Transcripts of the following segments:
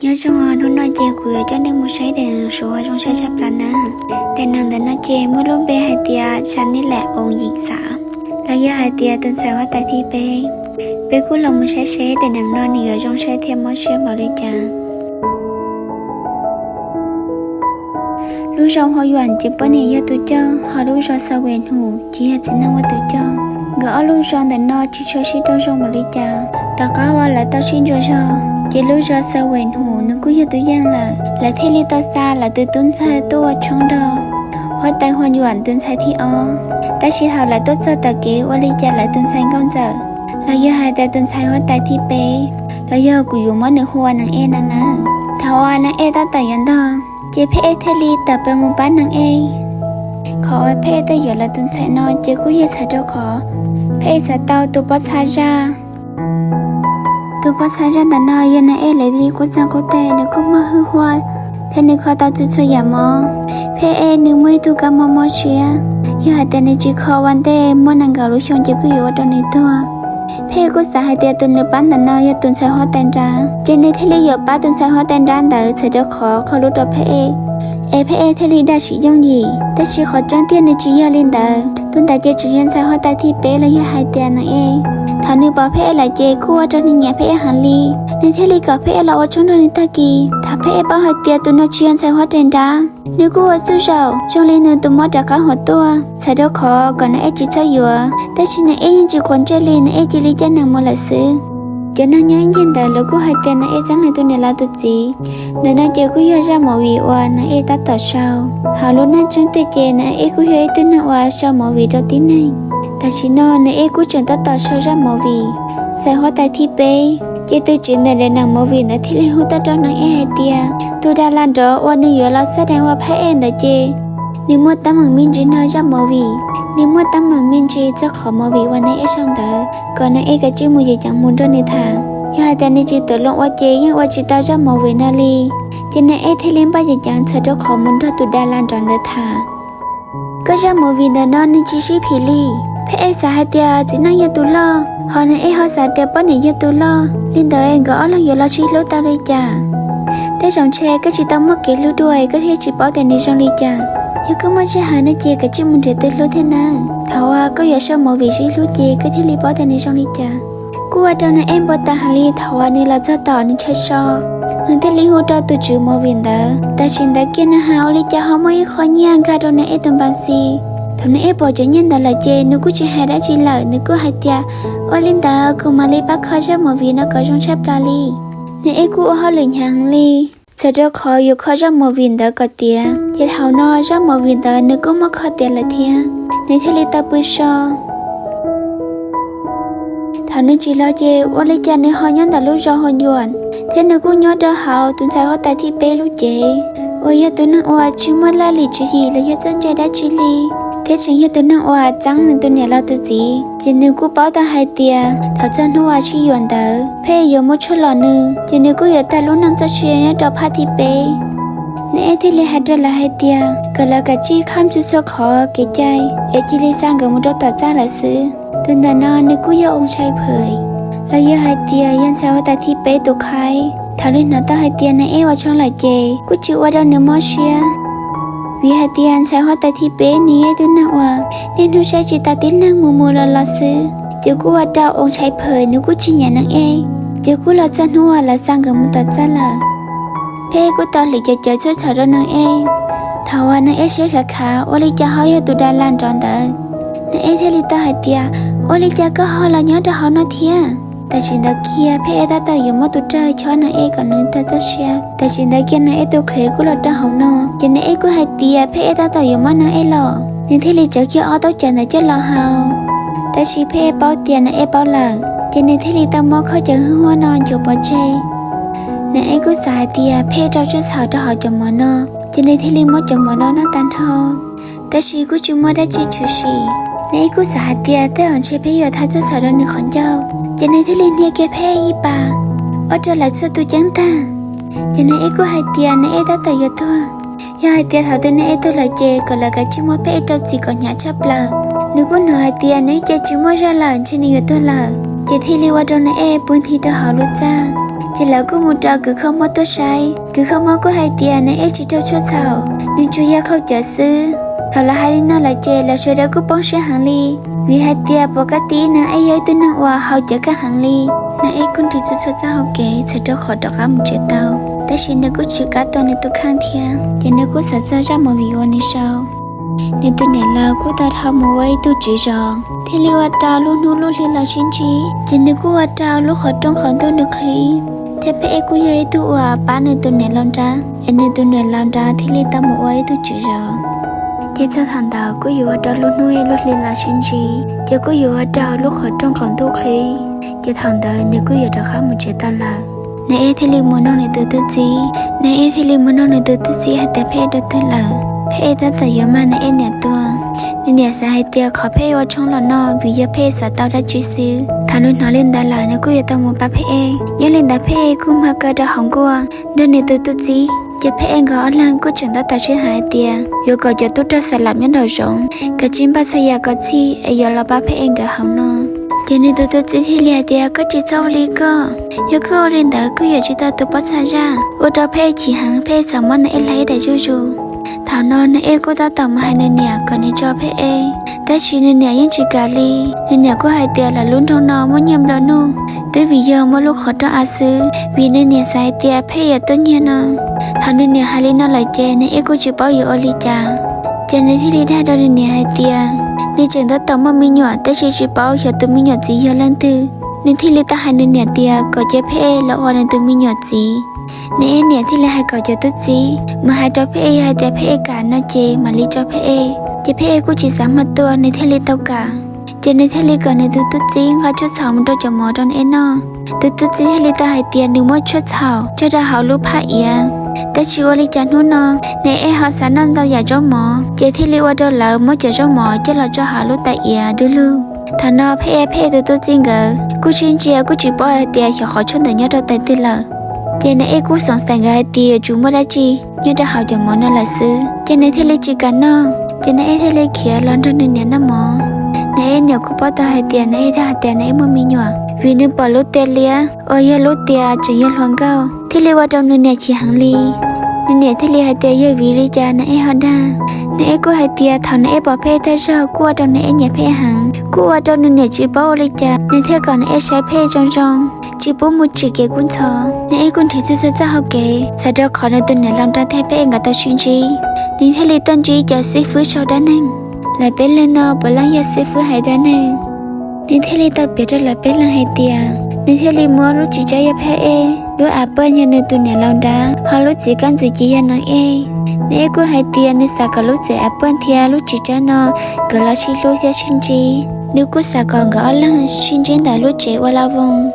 Nyob zoo, hnub no ces kuv yuav coj nej mus saib daim neeg suav uas zoo saib tshaj plaws na. Daim neeg ntawm no ces muaj lub npe hais tias Tshav Nij Laim Oos Yim Xav, los yog hais tias tus ntxhais huab tais thib peb. Peb kuj los mus saib seb daim neeg no nws yuav zoo saib thiab mob siab npaum li cas. Lub zos Huas Yuam ces poj niam yog tus coj, ho lub zos Xav Ves Hnum ces yog txiv neej ua tus coj. Nkawd ob lub zos ntawm no tsis tshua sib raug zoo npaum li cas. Tom qab uas lawv tau sib ntsuas zog, ces lub zos Xav Ves Hnum nws kuj yog tus yeej lawm, lawv thiaj li tau xa lawv tus tub ntxawg tuaj ua tshoob nrog huab tais Huas Yuam tus ntxhais thib ob. Tab sis thaum lawv tuaj txog tom kev ua li cas lawv tus ntxhais nkauj ntxawm, los yog hais tias tus ntxhais huab tais thib peb, los yog kuv yuav muab nws hu ua Neeg Ej no nawb. Thaum uas Neeg Ej tab tom yuav ntog, ces Phej Ej thiaj li tawm plaws mus pab Neeg Ej. Qhov uas Phej Ej tau yuav lawv tus ntxhais no ces kuj yog txhawm rau qhov Phej Ej xav tau tus pob txha zaj. Tus pob txha zaj ntawm no yog Neeg Ej lawv li qub txeeg qub teg, nws kuj muaj hwj huaj thiab nws kho tau txhua txhua yam mob. Phej Ej nws muaj ib tug kab mob mob siab, yog hais tias nws tsis kho ua ntej muaj nees nkaum lub xyoo ces kuj yuav ua rau nws tuag. Phej Ej kuj xav hais tias tus nws pab ntawm no yog tus ntxhais huab tais nrab, ces nws thiaj li yuav pab tus ntxhais huab tais nrab ntawd txhawm rau qhov kho lub rau Phej Ej, es Phej Ej thiaj li daj sim yooj yim. Tab sis qhov tseeb tiag nws tsis yog li ntawd, tus ntawd ces tseem yog ntxhais huab tais thib peb los yog hais tias Neeg Ej. Thaum nws pom Phej Ej lawm ces kuj ua rau nws nyiam Phej Ej heev li. Nws thiaj li kom Phej Ej los ua tshoob nrog nws tag kis. Thaum Phej Ej paub hais tias tus no tsis yog ntxhais huab tais nrab, nws kuj ua txuj zaum zoo li nws tus mob rov qab huam tuaj, txhawm rau qhov kom Neeg Ej tsis txhob yuav. Tab sis Neeg Ej yeej tsis quav ntsej li, Neeg Ej cia li caij nees mus lawm xwb. Cov neeg nyob ib ncig ntawd lawv kuj hais tias Neeg Ej txeeb nws tus niam laus tus txiv. Ntawm no ces kuj yog zaj movie uas Neeg Ej tab tom sau. Hauv lub neej tseeb tiag ces Neeg Ej kuj yog ib tug neeg uas sau movie rau tib neeg. Tam sim no Neeg Ej kuj tseem tab tom sau zaj movie ntxhais huab tais thib peb. Ces tus tswv ntawm daim neeg movie ntawd thiaj li hu tuaj rau Neeg Ej hais tias tus das las nrov uas nws yuav los xab dees ua Phej Ej ntawd ces nws muaj teeb meem me ntsis nrog zaj movie. Nws muaj teeb meem me ntsis txog qhov movie uas Neeg Ej sau ntawd, kom Neeg Ej kav tsij mus yeem ceev mus nrog nws tham. Yog hais tias nws tsis tawm loo ua ces yeej ua tsis tau zaj movie no li. Ces Neeg Ej thiaj li npaj yeem ceev txhawm rau qhov mus nrog tus das las nrov ntawd tham. Koj zaj movie ntawm no nws tsis sib phim li. Phej Ej xav hais tias txiv neej yog tus loj, ho Neeg Ej ho xav tias poj niam yog tus loj, li ntawd nkawd ob leeg yuav los sib hlub tau li cas? Tej zaum ntshe koj tsis tau muaj kev hlub dua koj thiaj tsis paub tias nws zoo li cas. Yog koj muaj sij hawm no ces kav tsij mus nrhiav tus hlub thiab nawb. Thaum uas koj yuav sau movie sib hlub ces koj thiaj li paub tias nws zoo li cas. Kuj ua rau Neeg Ej npau taws heev li, thaum uas nws los txog tom nws chaw so, nws thiaj li hu rau tus tswv movie ntawd. Tam sim ntawd kiag Neeg Hais ua li cas ho muaj ib qho nyiaj nkag rau Neeg Ej tus npas xis. Thaum Neeg Ej pom cov nyiaj ntawd lawm ces nws kuj tsis hais dab tsi lawm, nws kuj hais tias, ua li ntawd kuv mam li pab kho zaj movie no kom zoo tshaj plaws li. Neeg Ej kuj ua hauj lwm hnyav heev li, txhawm rau qhov yuav kho zaj movie ntawd kom tiav. Ces thaum no zaj movie ntawd nws kuj muab kho tiav lawm thiab, nws thiaj li tau pw so. Thaum nws tsim los ces ua li cas nws ho nyob ntawm lub zos Huas Yuam, thiab nws kuj nyob rau hauv tus ntxhais huab tais thib peb lub cev, uas yog tus neeg uas tsis muaj laj lim tswv yim los yog txawj ntse dab tsi li, thiab tseem yog tus neeg uas txeeb nws tus niam laus tus txiv. Ces nws kuj paub tau hais tias thaum txog hnub uas sib yuav ntawd Phej Ej yuav muab tshuaj los nws, ces nws kuj yuav tag lub neej txoj sia nyob rau phaj thib peb. Neeg Ej thiaj li hais rau lawv hais tias kom lawv kav tsij kham txhua txhua qhov kev cai es cia li xa nkawd mus rau tom txaj lawm xwb. Tus ntawm no nws kuj yog Oos Tshais Phwm, los yog hais tias yog ntxhais huab tais thib peb tus qhaib. Thaum nws hnov tau hais tias Neeg Ej ua tshoob lawm ces kuj tsis ua rau nws mob siab, vim hais tias ntxhais huab tais thib peb nws yog ib tug neeg uas niaj hnub saib tsis taus tib leeg mus mus los los xwb. Ces kuj ua rau Oos Tshais Phwm nws kuj tsis nyiam Neeg Ej. Ces kuj los txog hnub uas lawv xa nkawd mus tom txaj lawm, Phej Ej kuj tau hliv cov cawv txhua txham rau Neeg Ej. Thaum uas Neeg Ej saib khav khav ua li cas ho yog tus das las nrov ntawd, Neeg Ej thiaj li tau hais tias, ua li cas koj ho los nyob rau hauv no thiab? Tam sim ntawd kiag Phej Ej tab tom yuav muab tus rag chob Neeg Ej kom nws tag txoj sia. Tam sim ntawd kiag Neeg Ej tus qhev kuj los rau hauv no, ces Neeg Ej kuj hais tias Phej Ej tab tom yuav muab Neeg Ej los, nws thiaj li tsawv kiag ob taub cawv ntawd coj los hau. Tab sis Phej Ej paub tias Neeg Ej paub lawm, ces nws thiaj li tau muab khob cawv hwj huaj no nchuav pov tseg. Neeg Ej kuj xav hais tias Phej Ej rau txhua txham rau hauv cov mov no, ces nws thiaj li muab cov mov no noj tag nrho. Tab sis kuj tsis muaj dab tsi tshwm sim. Neeg Ej kuj xav hais tias tej zaum ntshe Phej Ej yuav thaij txhua txham rau nws qhov ncauj, ces nws thiaj li hnia kiag Phej Ej ib pas, ua rau lawv txhua tus ceeb tag. Ces Neeg Ej kuj hais tias Neeg Ej tab tom yuav tuag. Yog hais tias thaum twg Neeg Ej tuag lawm ces kom lawv kav tsij muab Phej Ej rau txim kom hnyav tshaj plaws. Nws kuj hnov hais tias nws ib ce tsis muaj zog lawm, ntshe nws yuav tuag lawm, ces thiaj li ua rau Neeg Ej pw nthi rau hauv lub txaj. Ces lawv kuj mus rau kws kho mob tuaj saib. Kws kho mob kuj hais tias Nais Ej tsis raug tshuaj txhaum, nws tsuas yog khaub cawv xwb. Thaum lawv hais li no lawm ces lawv sawv daws kuj poob siab heev li, vim hais tias pom kab tib Nais Ej yog ib tug neeg uas haus cawv kheej heev li. Nais Ej kuj nrhiav txhua txhua txoj hauv kev txhawm rau qhov rov qab mus tsev tau, tab sis nws kuj tsis kam tua nws tus kheej thiab, ces nws kuj xav txog zaj movie uas nws sau. Nws tus niam laus kuj tau dhau mus ua ib tug tswv zos, thiaj li ua rau lub hnub lub hli los sib ntsib, ces nws kuj ua rau lub qhov rooj qhov ntuj nws qhib, thiab Pheb Ej kuj yog ib tug uas pab nws tus niam laus nrab, es nws tus niam laus nrab thiaj li tau mus ua ib tug tswv zos. Ces txog thaum ntawd kuj yuav ua rau lub hnub lub hli los sib ntsib, ces kuj yuav ua rau lub qhov rooj qhov ntuj qhib, ces thaum ntawd nws kuj yuav rov qab mus tsev tau lawm. Nais Ej thiaj li mus nug nws tus tub txib, Nais Ej thiaj li mus nug nws tus tub txib hais tias Pheb Ej dua twg lawm, Pheb Ej tab tom yuav mag Nais Ej niam tua. Nws niam xav hais tias qhov Pheb Ej ua tshoob los no vim yog Pheb Ej xav tau dab tsi xwb. Thaum nws hnov li ntawd lawm nws kuj yuav tau mus pab Pheb Ej. Nyob li ntawd Pheb Ej kuj mag kaw rau hauv nkuaj nrog nws tus tub txib, ces Pheb Ej nkawd ob leeg kuj tseem tab tom sib tham hais tias yuav kom cov tub rog xa lam nyob nraum zoov kav tsij npaj txhua yam kom txhij es yuav los pab Pheb Ej nkawd hauv no. Ces nws tus tub txib thiaj li hais tias koj tsis txhob ua li koj, yog koj ua li ntawd koj yuav tsis tau tus pob txha zaj, ua rau Pheb Ej chim heev, Pheb Ej txhom muab Nais Ej hlais ib daim zuj zus. Thaum no Nais Ej kuj tab tom mus hais nws niam kom nws tso Pheb Ej, tab sis nws niam yeej tsis kam li. Nws niam kuj hais tias lawv lub nroog no muaj nyiaj nplua nuj, twb vim yog muaj lub qhov rooj av xwb, vim nws niam xav hais tias Pheb Ej yuav tuaj nyiag no. Thaum nws niam hais li no lawm ces Nais Ej kuj tsis paub yuav ua li cas, ces nws thiaj li dag rau nws niam hais tias nws tseem tab tom muaj me nyuam tab sis tsis paub xyov tus me nyuam txiv yog leej twg. Nws thiaj li tau hais nws niam tias kom cia Pheb Ej los ua nws tus me nyuam txiv. Nais Ej niam thiaj li hais kom cov tub txib mus hais rau Pheb Ej, yog hais tias Pheb Ej kam no ces mam li tso Pheb Ej. Ces Pheb Ej kuj tsis xav mag tua, nws thiaj li tau kam. Ces nws thiaj li kom nws tus tub txib nqa tshuaj txhaum mus rau cov mov rau Nais Ej noj. Tus tub txib thiaj li tau hais tias nws muab tshuaj txhaum tso rau hauv lub phab iav, tab sis ua li cas hnub no Nais Ej ho xav noj ntau yam zaub mov, ces thiaj li ua rau lawv muab cov zaub mov coj los tso hauv lub tais iav du lug. Thaum no Pheb Ej, Pheb Ej tus tub txib nkawd kuj sib ntsia kuj tsis paub hais tias xyov qhov tshuaj ntawd nyob rau tais twg lawm. Ces Nais Ej kuj xoom xaim nkawd hais tias yuav tsum muaj dab tsi nyob rau hauv cov mov no lawm xwb, ces nws thiaj li tsis kam noj. Ces Nais Ej thiaj li khiav los nrog nws niam noj mov. Nais Ej niam kuj paub tau hais tias Nais Ej dag hais tias Nais Ej muaj me nyuam, vim nws pom lub tias liab uas yog lub tias tseem yog hluas nkauj, thiaj li ua rau nws niam chim heev li. Nws niam thiaj li hais tias yog vim li cas Nais Ej ho dag. Nais Ej kuj hais tias thaum Nais Ej pom Pheb Ej tag zog kuj ua rau Nais Ej nyiam Pheb Ej heev, kuj ua rau nws niam tsis paub ua li cas nws thiaj kom Nais Ej saib Pheb Ej zoo zoo, tsis pub mus tsim kev kub ntxhov. Nais Ej kuj nrhiav txhua txhua txoj hau kev txhawm rau qhov nws tus niam laus nrab thiab Pheb Ej nkawd tau sib ntsib. Nws thiaj li tuaj ntsib cov xib fwb sau dab neeg. Lawv peb leeg no puav leej yog xib fwb hais dab neeg. Nws thiaj li tau piav rau lawv peb leeg hais tias nws thiaj li muab lub txiv tsawb yog Pheb Ej, lub av paj yog nws tus niam laus nrab, ho lub txiv kab ntxwv ces yog Nais Ej. Nais Ej kuj hais tias nws xav kom lub txiv av paj thiab lub txiv tsawb no nkawd los sib hlub thiab sib ntsib. Nws kuj xav kom nkawd ob leeg sib ntsib ntawm lub tsev ua la voos.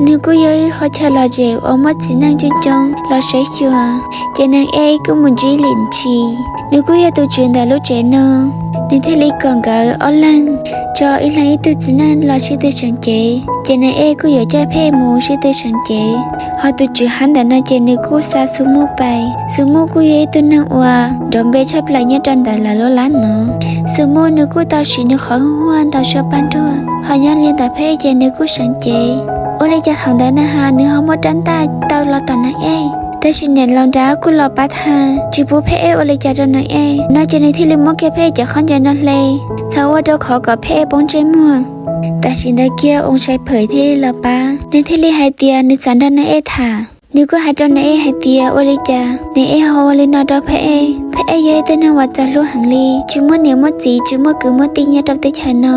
Nws kuj yog ib qhov chaw lom zem uas muaj txiv neej coob coob los saib xyuas. Ces Nais Ej kuj mus ntsib Lim Tshis, nws kuj yog tus tswv ntawm lub tsev no. Nws thiaj li kom nkawd ob leeg tso ib leeg ib tug txiv neej los sib tw seev cev. Ces Nais Ej kuj yuav coj Pheb Ej mus sib tw seev cev. Ho tus tswv hab ntawm no ces nws kuj xa Xu Muj pais. Xu Muj kuj yog ib tug neeg uas nrov npe tshaj plaws nyob rau ntawm lawv lub lab no. Xu Muj nws kuj tau siv nws qhov huaj huaj ntaus suab pab nruag. Ho nyob li ntawm Pheb Ej ces nws kuj seev cev. Ua li cas thaum ntawd na has nws ho muab rab ntaj taw los tom Nais Ej, tab sis niam laus nrab kuj los pab tha, tsis pub Pheb Ej ua li cas rau Nais Ej no ces nws thiaj li muab kiag Pheb Ej cov khaub ncaws no hle, txhawm ua rau qhov kom Pheb Ej poob ntsej muag. Tam sim ntawd kiag Oos Tshais Phawm thiaj li los pab, nws thiaj li hais tias nws xav nrog Nais Ej tham. Nws kuj hais rau Nais Ej hais tias ua li cas Nais Ej ho ua li no rau Pheb Ej. Pheb Ej yog ib tug neeg uas txawj hlub heev li, tsis muaj niam muaj txiv tsis muaj kwv muaj tij nyob rau teb chaws no,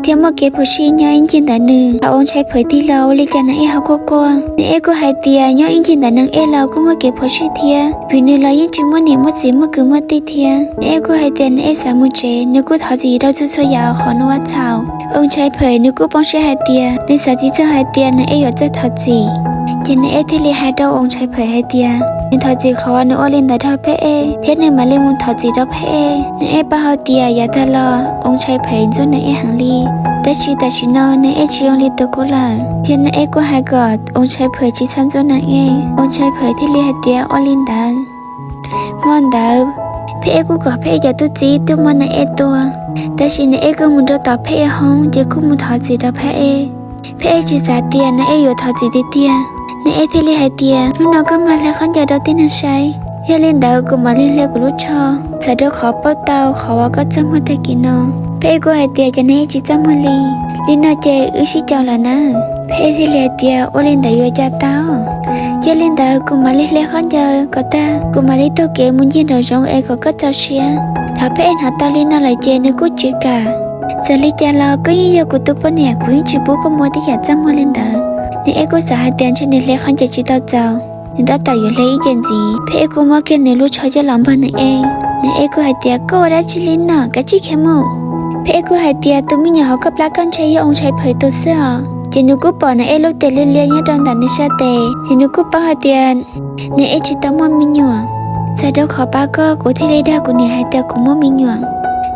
thiab muaj kev phom sij nyob ib ncig ntawm nws. Thaum Oos Tshais Phawm tig los ua li cas Nais Ej ho quaj quaj. Nais Ej kuj hais tias nyob ib ncig ntawm nws Ej los kuj muaj kev phom sij thiab, vim nws los yeej tsis muaj niam muaj txiv muaj kwv muaj tij thiab. Nais Ej kuj hais tias Nais Ej xav mus tsev, nws kuj thov txim rau txhua txhua yam qhov nws ua txhaum. Oos Tshais Phawm nws kuj poob siab hais tias nws xav tsis txog hais tias Nais Ej yuav txawj thov txim. Ces Nais Ej thiaj li hais rau Oos Tshais Phawm hais tias nws thov txim qhov nws ua li ntawd rau Pheb Ej, thiab nws mam li mus thov txim rau Pheb Ej. Nais Ej paub hais tias yav tag los Oos Tshais Phawm ntxub Nais Ej heev li, tab sis tam sim no Nais Ej tsis zoo li tus qub lawm, thiab Nais Ej kuj hais kom Oos Tshais Phawm tsis txhob ntxub Nais Ej. Oos Tshais Phawm thiaj li hais tias ua li ntawd. Hmo ntawd, Pheb Ej kuj kom Pheb Ej cov tub txib tuaj muab Nais Ej tua, tab sis Nais Ej kuj mus rau tom Pheb Ej hoob ces kuj mus thov txim rau Pheb Ej. Pheb Ej tsis xav tias Nais Ej yuav thov txim tiag tiag, Nws ej thiaj li hais tias, hnub no koj mag hle khaub ncaws rau tib neeg saib, yog li ntawd kuv mam li hle kuv lub tsho, txhawm rau qhov paub tau qhov uas koj txaj muag tag kis no. Pheb Ej kuj hais tias, ces nws ej tsis txaj muag li, li no ces wb sib caum lawm na. Pheb Ej thiaj li hais tias, ua li ntawd yuav cas tau, yog li ntawd kuv mam li hle khaub ncaws kom tag, kuv mam li taug kev mus ncig nraum zoov es kom koj txaus siab. Thaum Pheb Ej hnov tau li no lawm ces nws kuj tsis kam, txawm li cas los koj yeej yog kuv tus poj niam, kuv yeej tsis pub koj mus ua tej yam txaj muag li ntawd. Nws ej kuj xav hais tias ntshe nws hle khaub ncaws tsis tau txaus, nws tab tom yuav hle ib ce ntxiv. Pheb Ej kuj muab kiag nws lub tsho coj los npog nws ej. Nws ej kuj hais tias, koj ua dab tsi li no, kav tsij khiav mus. Pheb Ej kuj hais tias, tus me nyuam hauv koj plab koj ntshe yog oo ntshai phawm tus xwb os. Ces nws kuj pom nws ej lub tes liab liab nyob rau ntawm nws sab tes, ces nws kuj paub hais tias nws ej tsis tau muaj me nyuam. Txhawm rau qhov pab koj kuv thiaj li dag kuv niam hais tias kuv muaj me nyuam.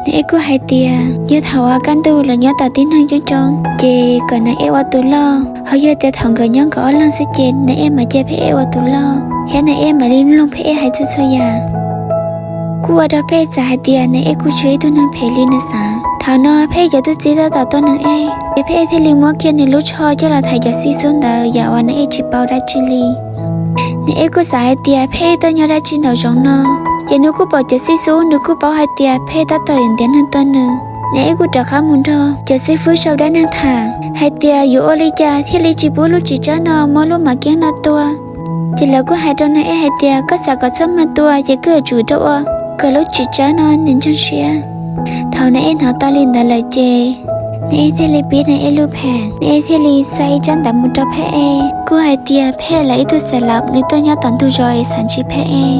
Nws ej kuj hais tias yog thaum uas kaj ntug lawv nyob tom tib neeg coob coob ces kom nws ej ua tus loj, ho yog tias thaum nkawd nyob nkawd ob leeg xwb ces nws ej mam cia Pheb Ej ua tus loj thiab nws ej mam li mloog Pheb Ej hais txhua txhua yam. Kuj ua rau Pheb Ej xav hais tias nws ej kuj tsis yog ib tug neeg phem li nws xav. Thaum no Pheb Ej cov tub txib tab tom tuaj nws ej, ces Pheb Ej thiaj li muab kiag nws lub tsho coj los thaiv cov xib xub ntawd yam uas nws ej tsis paub dab tsi li. Nws ej kuj xav hais tias Pheb Ej tuaj nyob dab tsi nraum zoov no, ces nws kuj pom cov xib xub, nws kuj paub hais tias Pheb Ej tab tom yuav ntiav neeg tuaj nws. Nws ej kuj rov qab mus nrog cov xib fwb sau dab neeg tham hais tias yuav ua li cas thiaj li tsis pub lub txiv tsawb no muab lub mav keeb no tua. Ces lawv kuj hais rau nws ej hais tias koj xav kom txhob mag tua ces koj yuav tsum rau ua kom lub txiv tsawb no nws ntseeg siab. Thaum nws ej hnov tau li ntawd lawm ces nws ej thiaj li pib nws ej lub phem, nws ej thiaj li xa ib tsab ntawv mus rau Pheb Ej, kuj hais tias Pheb Ej lawv ib tug xais laus nws tuaj nyob tom ntug zos es xav ntsib Pheb Ej.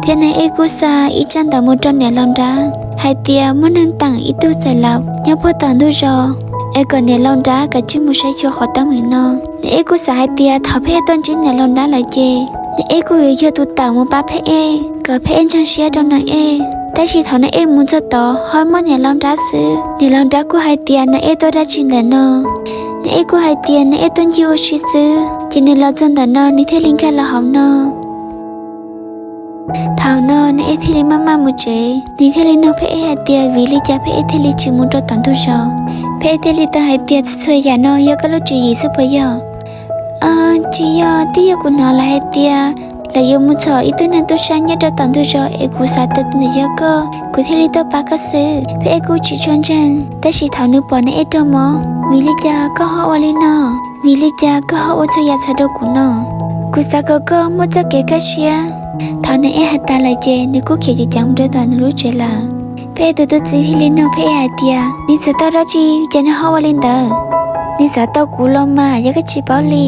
Thiab nws ej kuj xa ib tsab ntawv mus rau niam laus nrab hais tias muaj neeg teem ib tug xais laus nyob puag tom ntug zos, es kom niam laus nrab kav tsij mus saib xyuas qhov teeb meem no. Nws ej kuj xav hais tias thaum Pheb Ej tuaj ntsib niam laus nrab lawm ces nws ej kuj yuav yog tus tawm mus pab Pheb Ej kom Pheb Ej ntseeg siab rau nws ej. Tab sis thaum nws ej mus txog tod ho muaj niam laus nrab xwb, niam laus nrab kuj hais tias nws ej tuaj dab tsi ntawm no. Nws ej kuj hais tias nws ej tuaj ncig ua si xwb, ces nws los txog ntawm no nws thiaj li nkag los hauv no. Thaum no nws ej thiaj li maj maj mus tsev, nws thiaj li nug Pheb Ej hais tias vim li cas Pheb Ej thiaj li tsis mus rau tom ntug zos. Pheb Ej thiaj li tau hais tias txhua txhua yam no yog koj lub tswv yim xwb puas yog? Tsis yog, twb yog kuv hnov lawv hais tias lawv yuav mus txhom ib tug neeg tub sab nyob rau tom ntug zos es kuv xav tias tus ntawd yog koj, kuv thiaj li tuaj pab koj xwb. Pheb Ej kuj tsis tshua ntseeg, tab sis thaum nws pom nws ej raug mob, vim li cas koj ho ua li no? Vim li cas koj ho ua txhua yam txhaum rau kuv no? Kuv xav kom koj muaj txoj kev kaj siab. Thaum nws ej hais tas lawm ces nws kuj khiav ceev ceev mus rau tom nws lub tsev lawm. Pheb Ej tus tub txib thiaj li nug Pheb Ej hais tias nws txham tau dab tsi ces nws ho ua li ntawd? Nws txham tau kuv los mas yog koj tsis paub li.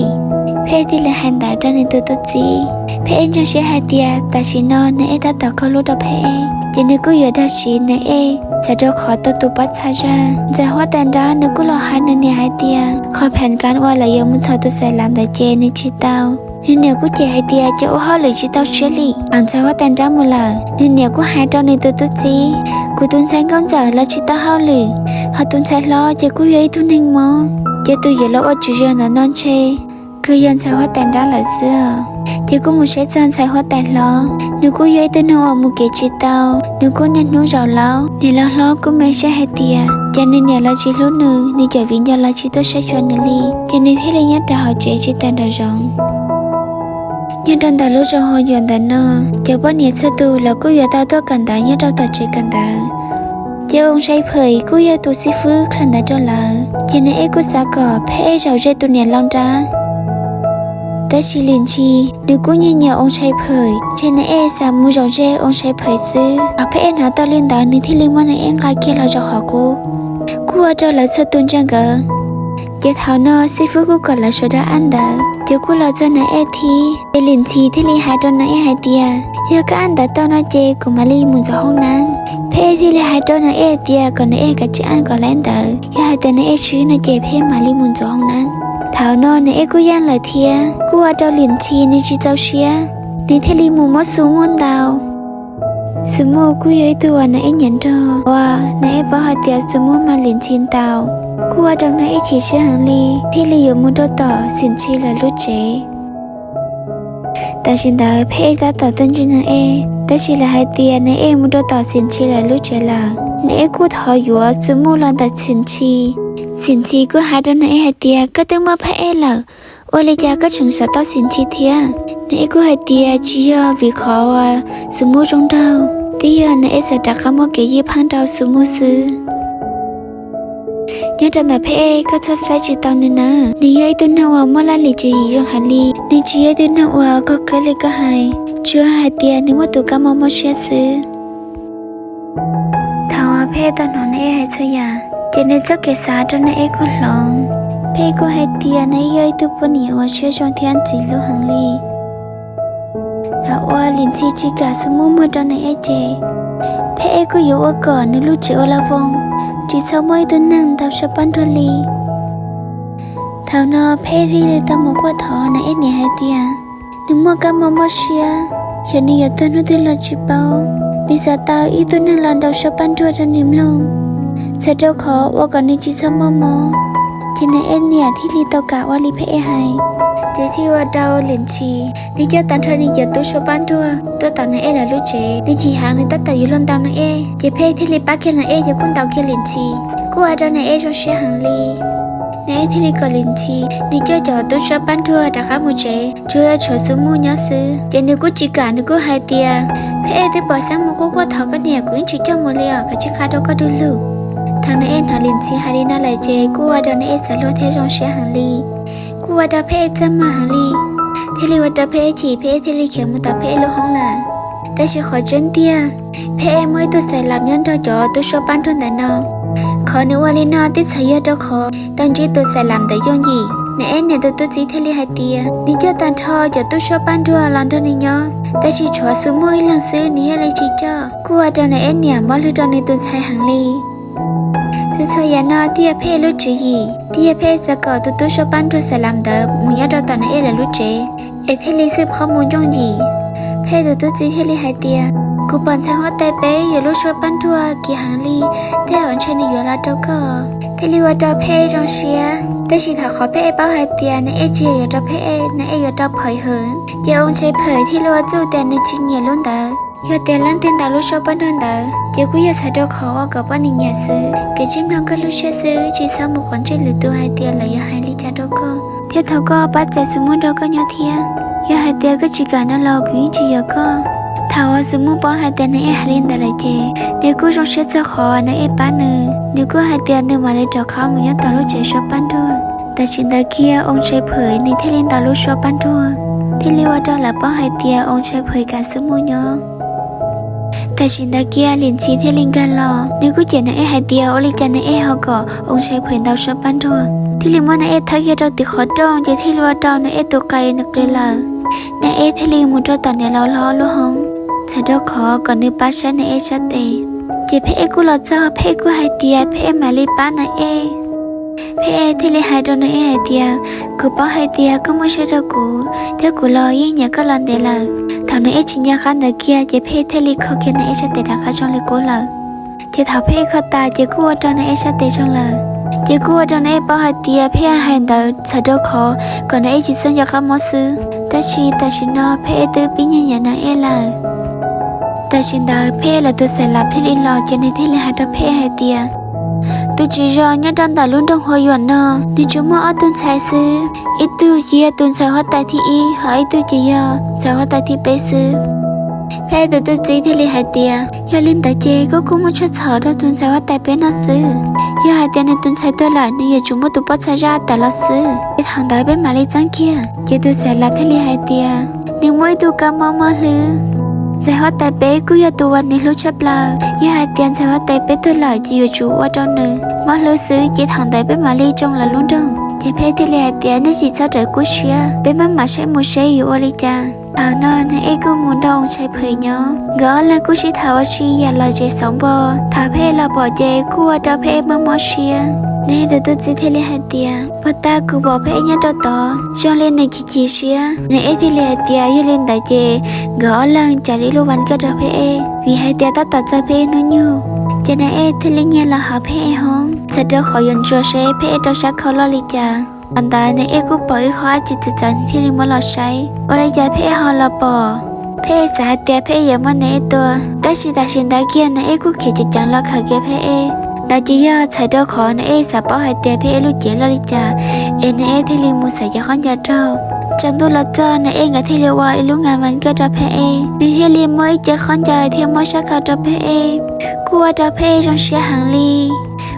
Pheb Ej thiaj li hais ntawd rau nws tus tub txib. Pheb Ej ntseeg siab hais tias tam sim no nws ej tab tom kho hlub rau Pheb Ej, ces nws kuj yuav dag siv nws ej txham rau qhov tau tus pab txha zaj ntxhais huab tais nrab, nws kuj los hais nws niam hais tias qhov phem kav uas lawv yuav mus txhom tus xais laus ntawd ces nws tsis tau. Nws niam kuj cem hais tias ces ua hauj lwm tsis tau siab li. Thaum ntxhais huab tais nrab mus lawm, nws niam kuj hais rau nws tus tub txib, kuv tus ntxhais nkauj ntxawm los tsis tau hauj lwm, ho tus ntxhais hlob ces kuj yog ib tug neeg mob, ces tus yuav los ua tswv zos ntawm no ntshe kawg yog ntxhais huab tais nrab lawm xwb. Ces kuj mus saib txog ntxhais huab tais hlob, nws kuj yog ib tug neeg uas mus kev tsis tau, nws kuj niaj hnub zaum laub. Niam laus hlob kuj me siab hais tias ces nws niam los tsis hlub nws, nws cov viv ncaus los tsis tuaj saib xyuas nws li, ces nws thiaj li nyob rau hauv tsev tsis tawm nraum zoov. Nyob rau ntawm lub zos Hos Yuam ntawm no, cov poj niam txhua tus lawv kuj yuav tau tuaj kawm ntawv nyob rau tom tsev kawm ntawv. Ces Oo Sai Pham kuj yog tus xib fwb qhia ntawv rau lawv, ces nws ej kuj xav kom Pheb Ej zaum ze tus niam laus nrab. Tab sis Lim Ntxhi nws kuj nyiam nyiam Oo Sai Pham, ntshe nws ej xav mus zaum ze Oo Sai Pham xwb. Thaum Pheb Ej hnov tau li ntawd nws thiaj li muab nws ej nqa kiag los zaum qhov qub, kuj ua rau lawv txhua tus ntsia nkawd. Ces thaum no xib fwb kuj kom lawv sawv daws ab ntawv, ces kuj los txog nws ej thiab. Ces Lim Ntxhi thiaj li hais rau nws ej hais tias yog koj ab ntawv tau no ces kuv mam li mus ntxuav hoob nab. Pheb Ej thiaj li hais rau nws ej hais tias kom nws ej kav tsij ab kom laib ntawv, yog hais tias nws ej swb no ces Pheb Ej mam li mus ntxuav hoob nab. Thaum no nws ej kuj yeej lawm thiab, kuj ua rau Lim Ntxhi nws tsis txaus siab, nws thiaj li mus muab Xus Muj ntaus. Xus Muj kuj yog ib tug uas nws ej nyiam nrog, uas nws ej paub hais tias Xus Muj mag Lim Ntxhi ntaus, kuj ua rau nws ej chim siab heev li, thiaj li yuav mus rau tom Xim Ntxhi lawv lub tsev. Tam sim ntawd Pheb Ej tab tom tuaj ntsib nws ej, tab sis lawv hais tias nws ej mus rau tom Xim Ntxhi lawv lub tsev lawm. Nws ej kuj thov yuav Xus Muj los ntawm Xim Ntxhi. Xim Ntxhi kuj hais rau nws ej hais tias koj twb muaj Pheb Ej lawm, Ua li cas koj tseem xav tau Lis Ntxhi thiab? Nais Ej kuj hais tias tsis yog vim qhov uas Xus Muj zoo nraug, twb yog Nais Ej xav rov qab muab kev ywj pheeb rau Xus Muj xwb. Nyob rau ntawm Pheb Ej, koj txhob xav tsis tau nws na. Nws yog ib tug neeg uas muaj laj lim tswv yim zoo heev li. Nws tsis yog ib tug neeg uas kog kiag li koj hais, tsuas hais tias nws muaj tus kab mob mob siab xwb. Thaum uas Pheb Ej tau hnov Nais Ej hais txhua yam, ces nws txoj kev xav rau Nais Ej kuj hloov. Pheb Ej kuj hais tias Nais Ej yog ib tug poj niam uas siab zoo thiab ntxim hlub heev li. Thaum uas Lis Ntxhi tsis kam Xus Muj muag rau Nais Ej ces, Pheb Ej kuj yuav ua kom nws lub tsev ua laj voog, tsis txhob muaj ib tug neeg ntau suab pab nruag li. Thaum no Pheb Ej thiaj li tau mus quaj thov Nais Ej niam hais tias nws muaj kab mob mob siab, xyov nws yuav tuag hnub twg los tsis paub. Nws xav tau ib tug neeg los nrau suab pab nruag rau nws mloog, txhawm rau qhov ua kom nws tsis txhob mob mob. Ces Nais Ej niam thiaj li tau kam ua li Pheb Ej hais, ces thiaj ua rau Lis Ntxhi nws coj tag nrho nws cov tub suab pab nruag tuaj tom Nais Ej lawv lub tsev. Nws chim heev nws tab tom yuav luag ntaus Nais Ej, ces Pheb Ej thiaj li pab kiag Nais Ej ces kuj ntaus kiag Lis Ntxhi, kuj ua rau Nais Ej zoo siab heev li. Nais Ej thiaj li kom Lis Ntxhi nws coj cov tub suab pab nruag rov qab mus tsev, tsuas yog tshuav Xus Muj nyob xwb. Ces nws kuj tsis kam, nws kuj hais tias, Pheb Ej, twb pom Xeeb Muj quaj quaj thov koj niam, kuv yeej tsis coj mus li os, kav tsij qab rau koj du lug. Thaum Nais Ej hnov Lis Ntxhi hais li no lawm ces kuj ua rau Nais Ej xav luag thiab zoo siab heev li. Kuj ua rau Pheb Ej txaj muag heev li, thiaj li ua rau Pheb Ej chim, Pheb Ej thiaj li khiav mus tom Pheb Ej lub hoob lawm. Tab sis qhov tseeb tiag, Pheb Ej muaj ib tug Xais Las nyob nrog cov tub suab pab nruag ntawm no. Qhov nws ua li no twb txhais yog rau qhov tau ntsib tus Xais Las ntawd yooj yim. Nais Ej niam tus tub txib thiaj li hais tias nws coj tag nrho cov tub suab pab nruag los nrog nws nyob, tab sis tshuav Xus Muj ib leeg xwb nws thiaj li tsis coj. Kuj ua rau Nais Ej niam mob lwg rau nws tus ntxhais heev li. Txhua txhua yam no twb yog Pheb Ej lub tswv yim, twb yog Pheb Ej xav kom tus tub suab pab nruag Xais Las ntawd mus nyob rau tom Nais Ej lawv lub tsev, es thiaj li xwb phob mus yooj yim. Pheb Ej tus tub txib thiaj li hais tias, kuv pom ntxhais huab tais peb yuav lub suab pab nruag kim heev li, tej zaum ntshe nws yuav los rau koj. Thiaj li ua rau Pheb Ej zoo siab, tab sis thaum qhov Pheb Ej paub hais tias Nais Ej tsis yog yuav rau Pheb Ej, Nais Ej yuav rau Phawm Hwm, ces Oo Ntshai Phawm thiaj li ua txuj tias nws tsis nyiam lub ntawd. Yog tias leej twg ntaus lub suab pab nruag ntawd ces kuj yog txhawm rau qhov ua kom poj niam nyiam xwb. Kav tsij mloog koj lub siab xwb, tsis txhob mus quav ntsej lwm tus hais tias lawv yuav hais li cas rau koj. Thiab thov koj pab txais Xus Muj nrog koj nyob thiab. Yog hais tias koj tsis kam nws los kuv yeej tsis yuav koj. Thaum uas Xus Muj paub hais tias Nais Ej hais li ntawd lawm ces nws kuj zoo siab txog qhov Nais Ej pab nws. Nws kuj hais tias nws mam li rov qab mus nyob tom lub tsev suab pab nruag. Tam sim ntawd kiag Oo Ntshai Phawm nws thiaj li ntaus lub suab pab nruag, thiaj li ua rau lawv paub hais tias Oo Ntshai Phawm kam Xus Muj nyob. Tam sim ntawd kiag Lis Ntxhi thiaj li nkag los, nws kuj cem Nais Ej hais tias ua li cas Nais Ej ho kom Oo Ntshai Phawm ntaus suab pab nruag, thiaj li muab Nais Ej thawb kiag rau tim qhov rooj ces thiaj li ua rau Nais Ej tus qe nws qis lawm. Nais Ej thiaj li mus rau tom niam laus hlob lub hoob, txhawm rau qhov kom nws pab saib Nais Ej sab tes. Ces Pheb Ej kuj los txog, Pheb Ej kuj hais tias Pheb Ej mam li pab Nais Ej. Pheb Ej thiaj li hais rau Nais Ej hais tias, kuv paub hais tias koj muaj siab rau kuv, thiab kuv los yeej nyiam koj los ntev lawm. Thaum Nais Ej tsis nco qab ntawd kiag ces Pheb Ej thiaj li kho kiag Nais Ej sab tes rov qab zoo li qub lawm. Ces thaum Pheb Ej kho tas ces kuj ua rau Nais Ej sab tes zoo lawm. Ces kuj ua rau Nais Ej paub hais tias Pheb Ej hais ntawd txhawm rau qhov kom Nais Ej tsis txhob nco qab mob xwb, tab sis tam sim no Pheb Ej twb pib nyiam nyiam Nais Ej lawm. Tam sim ntawd Pheb Ej lawv tus Xais Las thiaj li los ces nws thiaj li hais rau Pheb Ej hais tias, tus tswv zos nyob rau ntawm lub nroog Huab Yuam no, nws tsuas muaj ob tug ntxhais xwb, ib tug ces yog tus ntxhais huab tais thib ib, ho ib tug ces yog ntxhais huab tais thib peb xwb. Pheb Ej tus tub txib thiaj li hais tias, yog li ntawd ces koj kuj muaj tshuaj txhaum rau tus ntxhais huab tais peb no xwb. Yog hais tias nws tus ntxhais tuag lawm nws yuav tsum muab tus pob txha zaj tawm los xwb, ces thaum ntawd peb mam li txeeb kiag. Ces tus Xais Las thiaj li hais tias, nws muaj ib tug kab mob mob hlwb, ntxhais huab tais peb kuj yog tus uas nws hlub tshaj plaws. Yog hais tias ntxhais huab tais peb tuag lawm ces yuav tsum ua rau nws mob hlwb xwb, ces thaum ntawd peb mam li tsoo lawv lub nroog. Ces Pheb Ej thiaj li hais tias, nej tsis txhob rawm kub siab, peb maj mam saib mus seb yuav ua li cas. Thaum no Nais Ej kuj mus nrog Oo Ntshai Phawm nyob, nkawd ob leeg kuj sib tham ua si yam lom zem xauv npo. Thaum Pheb Ej los pom ces kuj ua rau Pheb Ej mob mob siab. Nais Ej tus tub txib thiaj li hais tias, puag ta kuv pom Pheb Ej nyob rau tod, zoo li nws chim chim siab. Nais Ej thiaj li hais tias, yog li ntawd ces nkawd ob leeg cas li lub vas kaj rau Pheb Ej, vim hais tias tab tom txog Pheb Ej hnub nyoog. Ces Nais Ej thiaj li nyiag los hauv Pheb Ej hoob, txhawm rau qhov yuav ntsuas seb Pheb Ej rau sab khau loj li cas. Thaum ntawd Nais Ej kuj pom ib qho dab tsi txawv txawv nws thiaj li muab los saib, ua li cas Pheb Ej ho los pom. Pheb Ej xav hais tias Pheb Ej yuav muab Nais Ej tua, tab sis tam sim ntawd kiag Nais Ej kuj khiav ceev ceev los khawm kiag Pheb Ej. Ntawd ces yog txhais rau qhov Na Ej xav paub hais tias Phej Ej lub cev loj li cas, es Na Ej thiaj li mus xaiv cov khaub ncaws rau. Tsaus ntuj los txog Na Ej nkawd thiaj li ua ib lub ngas mas nkaj rau Phej Ej, nws thiaj li muab ib cev khaub ncaws thiab muab sab khau rau Phej Ej, kuj ua rau Phej Ej zoo siab heev li.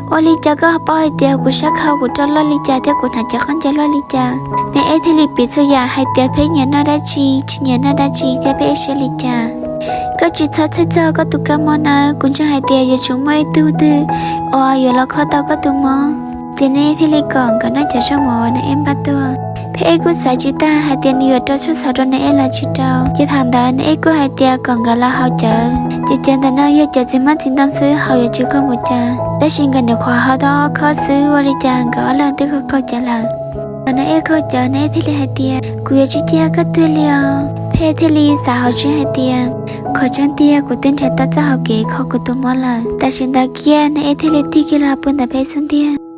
Ua li cas koj ho paub hais tias kuv sab khau kuv rau loj li cas thiab kuv hnav cov khaub ncaws loj li cas? Na Ej thiaj li piv txhua yam hais tias Phej Ej nyiam noj dab tsi, tsis nyiam noj dab tsi thiab Phej Ej siab li cas. Koj tsis txhob txhawj txog koj tus kab mob nawb, kuv ntseeg hais tias yuav tsum muaj ib tug twg uas yuav los kho tau koj tus mob. Ces Na Ej thiaj li kom nkawd noj cov zaub mov uas Na Ej npaj tuaj. Phej Ej kuj xav tsis tag hais tias nws yuav rau tshuaj txhaum rau Na Ej los tsis rau. Ces thaum ntawd Na Ej kuj hais tias kom nkawd los haus cawv, ces cawv ntawm no yog cawv txiv hmab txiv ntoo xwb, haus yuav tsis qaug npaum cas. Tab sis nkawd nyuam qhuav haus tau ob khob xwb, ua li cas nkawd ob leeg twb qaug qaug cawv lawm. Thaum Na Ej qaug cawv, Na Ej thiaj li hais tias, kuv yuav tsis cia koj tuag li os. Phej Ej thiaj li xav hauv siab hais tias, qhov tseeb tiag kuv twb nrhiav tau txoj hau kev kho kuv tus mob lawm. Tam sim ntawd kiag Na Ej thiaj li tig kiag los pw ntawm Phej Ej xub ntiag.